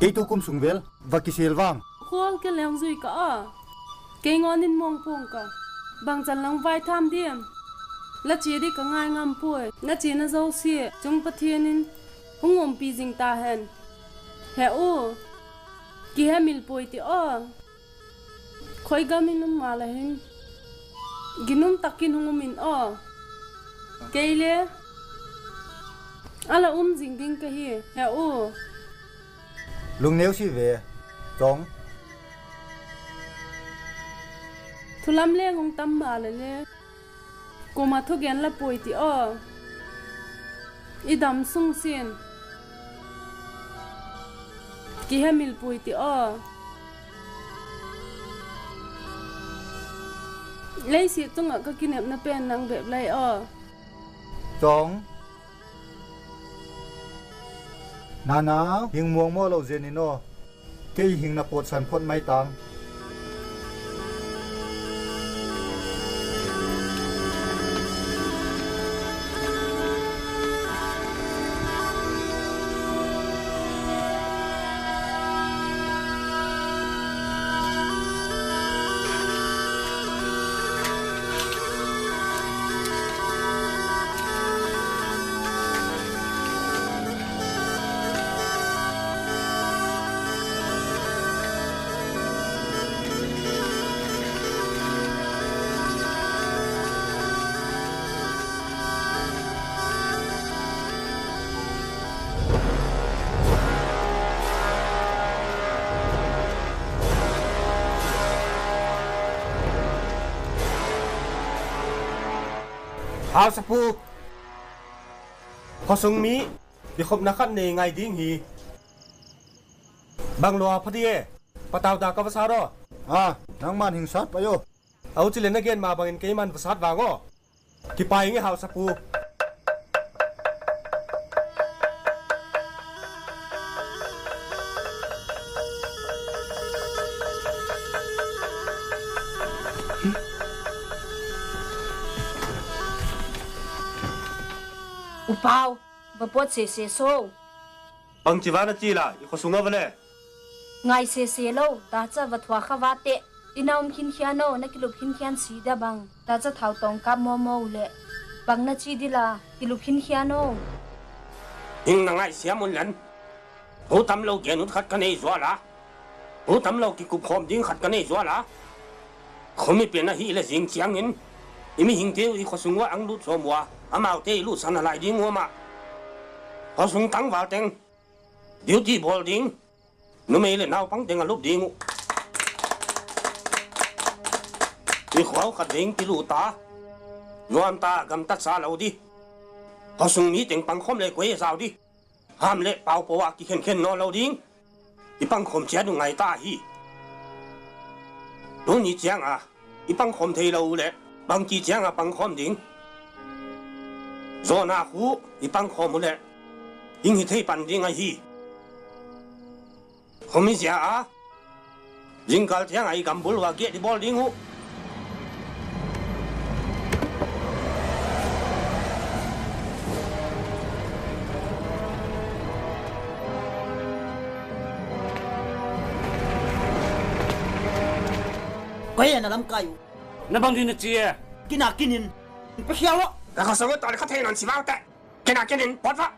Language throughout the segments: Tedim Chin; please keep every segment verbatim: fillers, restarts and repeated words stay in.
Kei tu kum sung vel va kisel vang. Khual ke leung zui ka a. Kei ngawn in muang puang ka. Bang can lang vai tham diam. La cia di ka ngai ngam puai. Na cia na zo sia. Cung Pathian in hung umpi zing ta hen. He u. Kihemil puai ti aw. Khoi gam in um ma la hin. Ginum takin hung um in aw. Kei le. A la um zing ding ka hi. He u. Lungneu si ve. Tong. Thulam leng hong tam ma le le. Kuma thugen la puai ti aw. I dam sung sin. Kihemil puai ti aw. Leisit tungah ka kinepna pen nang bep lai aw. Tong. Nana, hing muang maw lo zen in aw. Kei hing na pawtsan phot mai tang. Hausapu, khuasung mi kikhopna khat nei ngai ding hi. Bang lua pha di e. Patau ta ka va sat aw. A, nangman hing sat pai aw. A u ci le na gen ma bangin keiman va sat vang aw. Kipai nge Hausapu. U Pau, va pawt sese so. Bangci va na ci la, i khuasung a va le. Ngai sese lo, taca va thuak kha va teh. I na um khinkhian aw, na kilup khinkhian si dia bang. Taca thau tawng kap mawmaw uh leh. Bang na ci di la, kilup khinkhian aw. Hing na ngaihsiam un len. Thu tam lo gen ut khat ka nei zual a. Thu tam lo kikup khawm ding khat ka nei zual a. Khuami pen ahih le zing ciangin i mihingte uh i khuasung uah ang lut sawm uh a, amaute i luhsan a lai ding uh amah. Khuasung tangval teng duty bawl ding, numei le naupang teng a lup ding uh. I khua uh khat ding kiluh ta, nuam ta gamtat sa lo di. Khuasung mi teng pangkhawm le kuai a zau di. Ham le pau pau a kikhenkhen nawn lo ding. I pangkhawm ciat uh ngai ta hi. Tuni ciang a i pangkhawm thei lo uh leh bangci ciang a pangkhawm ding. Zawhna khu i pangkhawm uh leh hing hi thei pan ding ahi. Khuami zia a zingkal ciang a i gambul uh a giah di bawl ding uh. Koi a na lamkai uh. Na bang din na ci e. Kina kinin. Pakhia uh. Ka kha sang uh tawh le kha thei nawn si vau teh. Kina kinin pawt vah.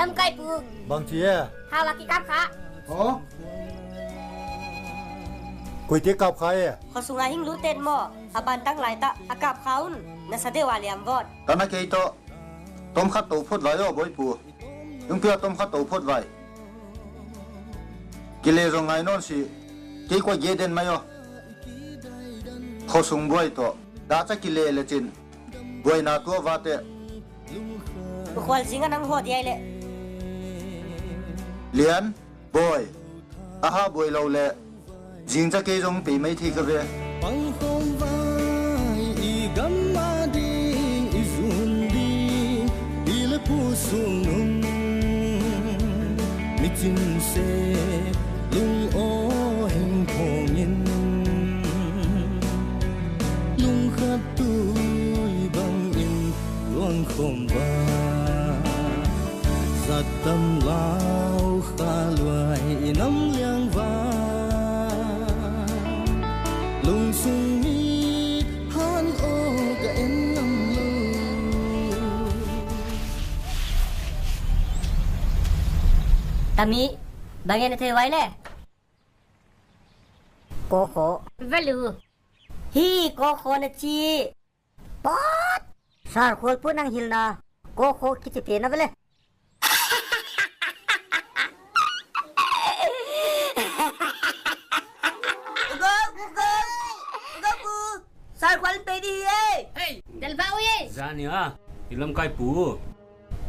Lamkai pu. Bang ci e? Hau a kikap kha. Aw. Koite kap kha e? Khuasung a hing lutet maw? A bantang laitak a kap kha un. Na sa deuh a liam vawt. Ka na kei tawh. Tom khat to phot vai aw, bawipu. Yung pia tom khat to phot vai. Kile zong ngai nawn si. Kei kua ge den mai aw. Khuasung buai tawh. Daca kile le cin. Buaina tua vate. Khual zing a nang hawt diai le. Lian, bawi. A ha buai lo le. Zing ca kei zong pei mai thei ka ve. Pangkhawm vai i gam a ding i zun ding i le pu sung nung. Mi cin se lung aw heng phawngin. Lungkhat tui bangin luang khawm va. Zattam lau kha luai i nam liang va. Lungsung mi han aw ka en nam lo. Tami, bang en a thei vai le? Kawkhaw. Valu. Hi, kawkhaw na ci. Pawt! Sar khual pu nang hilna. Kawkhaw kici pe na vele. Ugo, ugo, ugo pu. Sar khual pe di hi e. Hei, dal ba u e. Zani a, i lamkai pu.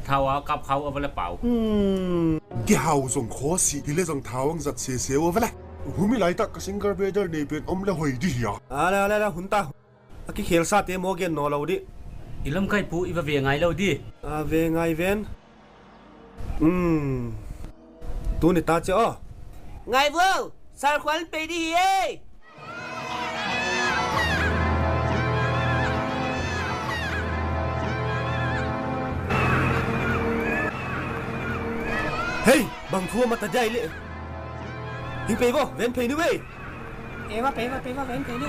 Thau a kap khau a vele pau. Hmm. Kihau zong khaw si, hi le zong thau ang zat sese u a vele. Humi laitak ka single brother nei pen om le hoi di hi a. Ala, ala, ala, hun ta. A kikhel sate maw gen naw lo dih. I lamkai pu i va ve ngai lo dih. A ve ngai ven. Um. Tuni ta cia aw. Ngai vo, sar khual pei dih hi ei. Hei, bang thu a mata diai le. Hing pei vo, ven pei ni vei. Pei va, pei va, pei va, ven pei ni.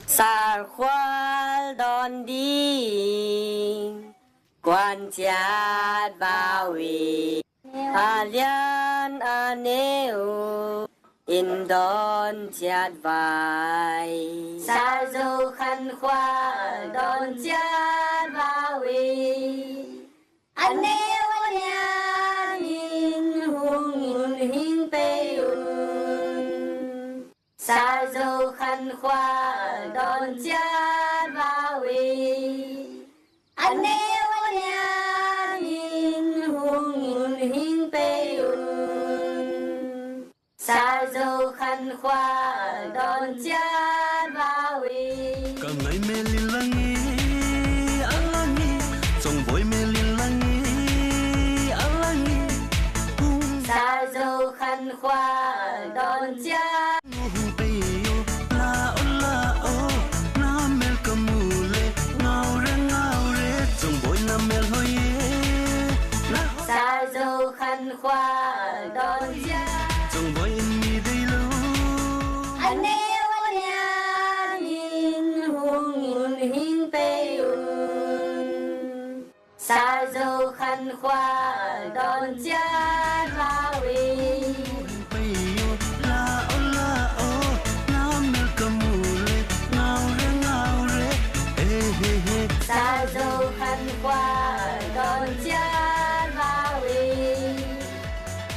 Sar khual dawn ding kuan ciat vau hi. A lian a neu in dawn ciat vai. Sar Zo Khan Khual dawn ciat vau hi. A neu a lian in hung in hing pei un. Sar Zo Khan Khual dawn ciat vau hi. A neu a lian in hung in hing pei un. Sar Zo Khan Khual dawn ciat vau hi. Ka ngai mel in lang hi, a lang hi. Congboy mel in lang hi, a lang hi. Sar Zo Khan Khual dawn ciat. Hong pei o, la o, la o. Na mel ka mu le, ngau re, ngau re. Congboy na mel hoi e, na hoi. Sar Zo Khan Khual dawn ciat. Congboy in mi dei lo. A neu a lian in hung in hing pei un. Sar Zo Khan Khual dawn ciat vau hi. Pei o, la o, la o. Na mel ka mu le, ngau re, ngau re. Eh, he, he. Sar Zo Khan Khual dawn ciat vau hi.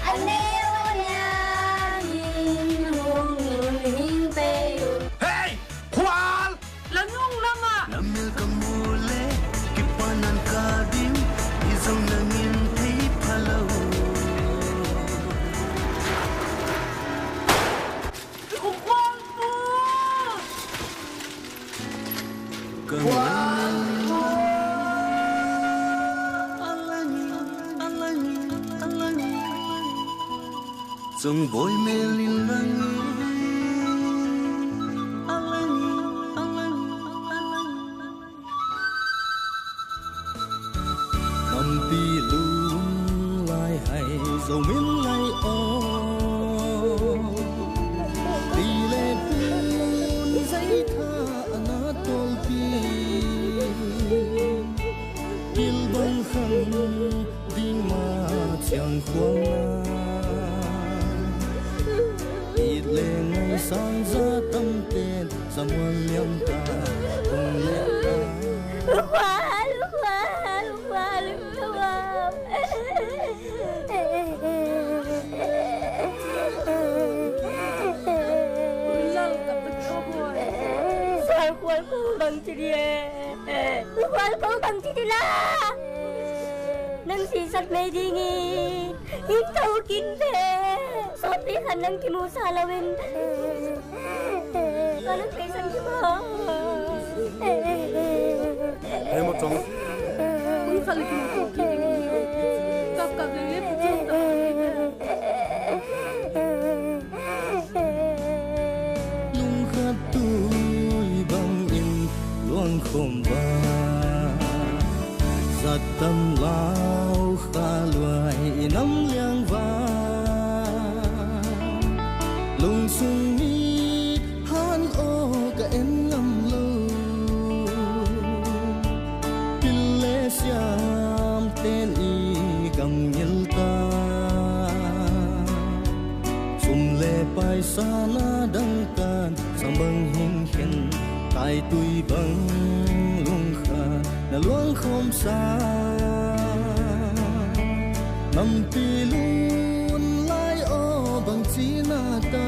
A neu a lian in hung in hing pei un. Hei! Khual! La nung lamah. Na mel ka mu le, kipanan ka ding, i zong nang in thei pha lo. Khual pu! Ka ngai. Congboy mel in lang. Zomin lai aw, pi le pun zei tha a na tawlpi, kilbang khang ding ma ciang khuang na, it le ngai sang za tamten samuan liam ta kong liam ta. Lungkhual, lungkhual, lungkhual, lungkhual. Khual ko bang ci dia. Khual ko bang ci dia la. Nang sisak mei ding hi. Ing tau kin ve. Sawtpi khat nang kimusa lo in. Ka nang peisan kimu. Hei mo chong. Kung khat le kimu ko ki. Kap kap le le pu chong ta. Lungkhat tui bangin luangkhawm va, zattam lau kha luai i nam liang va, lungsung mi han aw ka en ngam lo. Pil le siam ten i kam ngil ta, sum le paisa na dang kan sang bang hin khen, tai tui bang lungkhat na luangkhawm sa. Nampi lun lai aw bang ci na ta,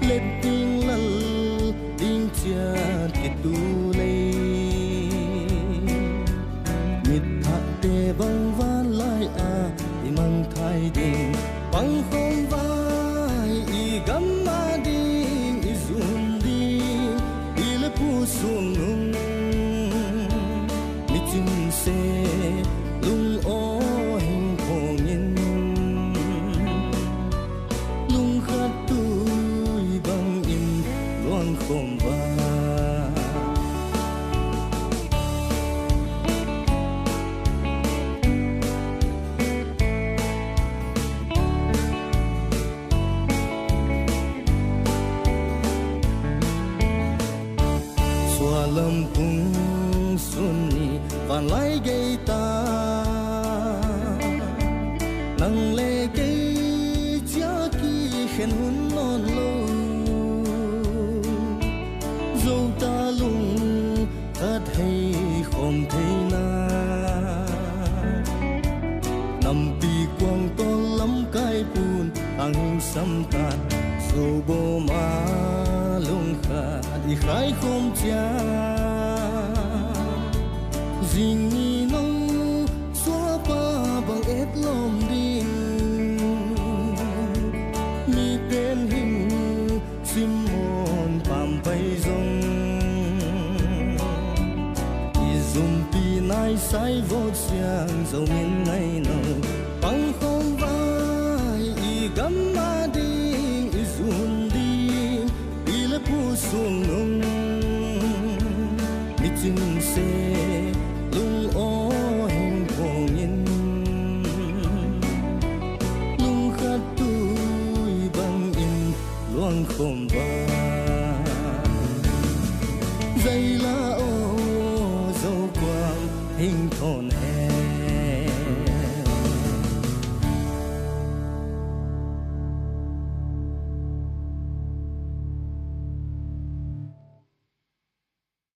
let ding lal ding ciat kitu lei. Mit thahte bang van lai ah i mangthai ding, pangkhawm vai i gam a ding i zum ding, i le pu sung nung mi cin se lung aw hing khawngin. Lungkhat tui bangin luangkhawm va. Sualam kung sun ni vanlai gei ta, nang le kei cia kikhen hun nawn lo. Zo ta lungkhat hei khawm theina, nampi kuang tawn lamkai pun ang hing samtan, sobawm a lungkhat i khaikhawm ciang. Zing ni no suapa bang etlawm ding, mi pen hing Simon pampai zong i zumpi naisai vawt siang zo min ngai no. Pangkhawm vai i gam a ding i zun ding, i le pu sung nung mi cin se lung aw hing khawngin. Lungkhat tui bangin luangkhawm va.